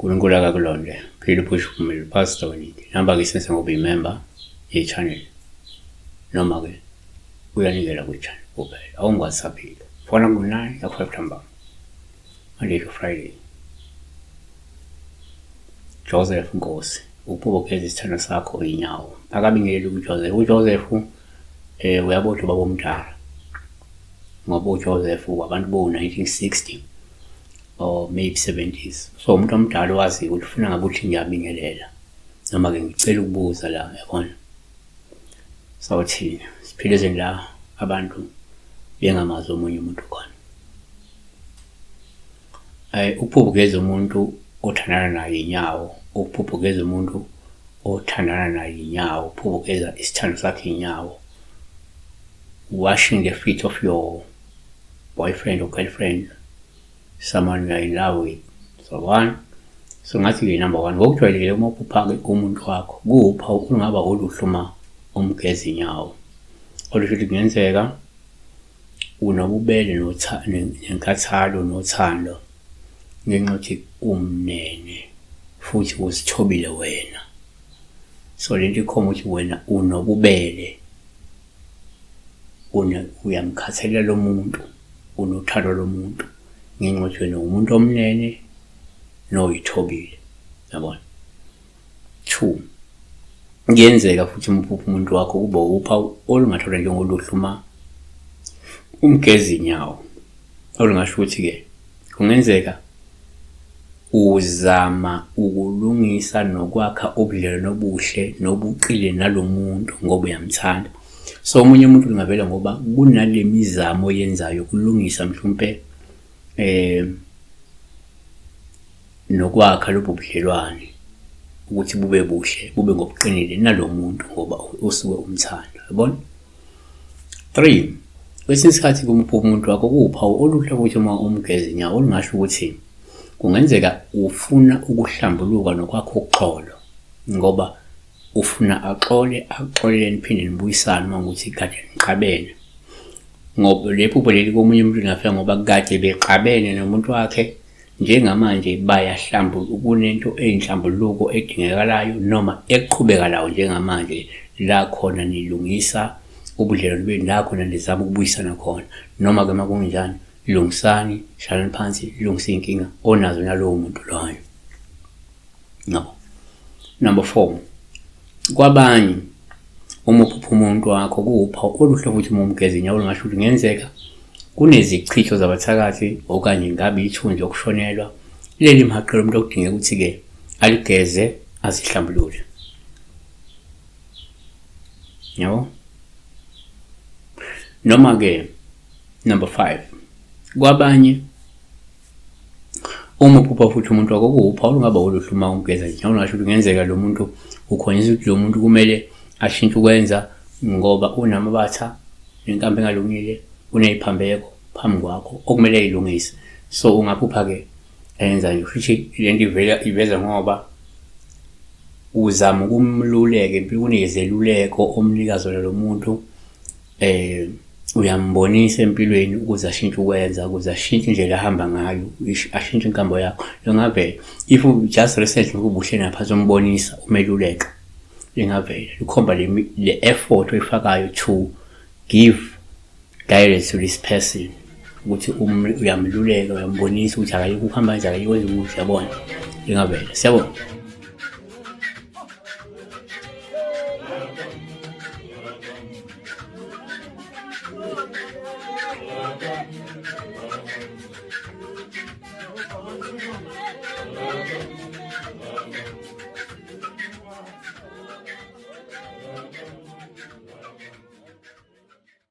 Nkulunkulu akakulonde. Phila uphushe uphumelele. Pastor Wenike. Namba-ke isense ngoba uyimember ye-channel. Noma-ke uyanikela kwi-channel kuphela. Awungikwazi saphila. Fona ku-9 ya-5 ntambama. Monday to Friday. Joseph Nkosi. Uphupha ugeza isithandwa sakho inyawo. Akabingeleli uJoseph. UJoseph uyabona ubaba omdala. Ngoba uJoseph wabantu bo-1960 or maybe 70s. So umuntu omdala owaziyo ukuthi ufuna ngabe uthi ngiyabingelela. Noma-ke ngicela ukubuza la, yabona. Sawuthini? Siphila ezweni la abantu bengamazi omunye umuntu khona. Ukuphupha ugeza umuntu othandana naye inyawo, ukuphupha ugeza umuntu othandana naye inyawo, ukuphupha ugeza isithando sakhe inyawo. Washing the feet of your boyfriend or girlfriend, someone you are in love with. So one, so ngathi-ke number one, ngokujwayelekile uma uphupha-ke umuntu wakho, kuwuphawu olungaba oluhle uma umgeza inyawo. Olusho ukuthi kungenzeka unobubele nenkathalo nothando ngenxa yokuthi umnene futhi uzithobile wena. So lento ikhomba ukuthi wena unobubele, uyamkhathalela lo muntu, unothando lomuntu ngenxa yokuthi wena uwumuntu omnene noyithobile, yabona. Two, kuyenzeka futhi uma uphupha umuntu wakho kube uphawu olungatholwa njengoluhle uma umgeza inyawo, olungasho ukuthi-ke kungenzeka uzama ukulungisa nokwakha ubudlelwano obuhle nobuqile nalo muntu ngoba uyamthanda. So omunye umuntu lungavela ngoba kunale mizamo oyenzayo ukulungisa mhlawumpe nokwakha lobu budlelwane ukuthi bube buhle bube ngobuqinile nalo muntu ngoba usuke umthanda, yabona. 3, kwesinye isikhathi kumupha umuntu wakho kuwuphawu oluhle futhi uma umgeza inyawo, olungasho ukuthi kungenzeka ufuna ukuhlambuluka nokwakha uxolo ngoba ufuna axole, axolele niphinde nibuyisane uma ukuthi kade nixabene. Ngoba le phupho leli komunye umuntu lingafika ngoba kade bexabene nomuntu wakhe, njengamanje bayahlambuluka, kunento eyinhlambuluko edingekalayo noma eqhubekalayo njengamanje la khona nilungisa ubudlelwano benu, la khona nizama ukubuyisana khona. Noma-ke uma kungenjani, lungisani, hlalani phansi, lungise iy'nkinga onazo nalowo muntu loyo. Yabo. Number 4, kwabanye uma uphupha umuntu wakho kuwuphawu oluhle futhi uma umgeza inyawo, olungasho ukuthi kungenzeka kunezichitho zabathakathi okanye ngabe ithunzi lokushonelwa leli mhaqelo umuntu okudingeka ukuthi-ke aligeze azihlambulule, yabo. Noma-ke number 5, kwabanye uma uphupha futhi umuntu wakho kuwuphawu olungaba oluhle uma umgeza nje, ungasho ukuthi kungenzeka lo muntu ukhonyisa ukuthi lo muntu kumele ashintshe ukwenza ngoba unamabatha nenkambo engalungile, uneyiphambeko phambi kwakho okumele ayilungise. So ungaphupha-ke enza nje futhi lento ivela iveza ngoba uzama ukumluleka empilweni, kunezeluleko omnika zona lo muntu, uyambonisa empilweni ukuze ashintshe ukwenza, ukuze ashintshe indlela ahamba ngayo, ashintshe inkambo yakho. Lingavela if just recently ubuhle naphansi umbonisa umeluleka, lingavela likhomba le effort oyifakayo to give guidance to this person, ukuthi uyamluleka, uyambonisa ukuthi akayikho ukuhamba kanjani, akayikwenza ukuthi, yabona. Lingavela. Siyabonga.